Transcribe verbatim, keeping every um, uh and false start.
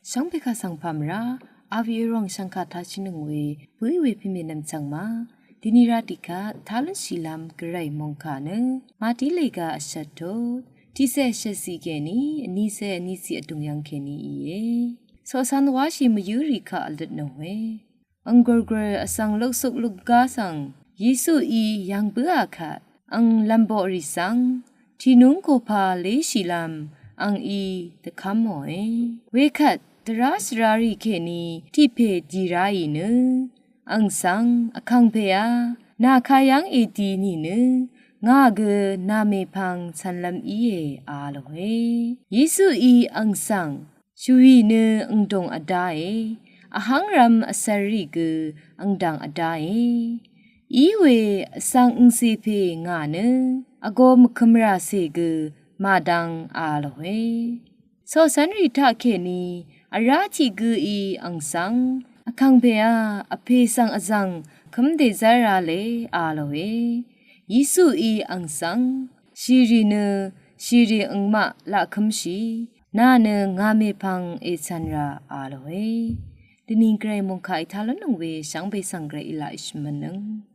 Shvngbe kaq svng pàmvrá, avi ròng shvngkà tashìnøng we, bø̀í we pèmè nvmchvng ma. Dini rá tiqkaq, talún shìlvm gvray mòngkà nø, màtí lèga vshvt tut, tiqse vshvt sì kèní, vníse vnísi vdùng yvng kèní íe. Coqcvn wáshì mvyǿ rì kaq vløtnò we. Ang gurgur vsvng luksuk lukgá svng, Yesuí yv̀ng bǿà kvt, ang lv̀mboqrì svng, tìnúng kopa léshìlv́m, angí dvkv́mòe. Wekvt, dvrá svrarì kèní, tiqpè dì ráì nø, ang svng, vkàngpèá, nà kayv́ng èdi nìnø, ngà gø nà mèpvng cv̀nlv́m íe, a lòe. Yesuí ang svng, shvwì nø angdùng vdáe, vhv́ngrvm vsvr rì gø angdv̀ng vdáe. Iwe vsvng angcè pè ngà nø, vgō mvkømràcè gø màdvng a lòe. Coqcv́nrì taqkèní, vrá tiq gǿí ang svng, vkàngpèá, vpè svng vzv̀ng, kǿm dèzv́r rale a lòe. Yesuí ang svng, shìrì nø, shìrì angmaq laqkǿmshì, nà nø ngà mèpvng ècv̀n rà a lòe. Dvni gvray mòngkà í talúnnøng we shvngbe svng gvray í laq í shvmvnøng.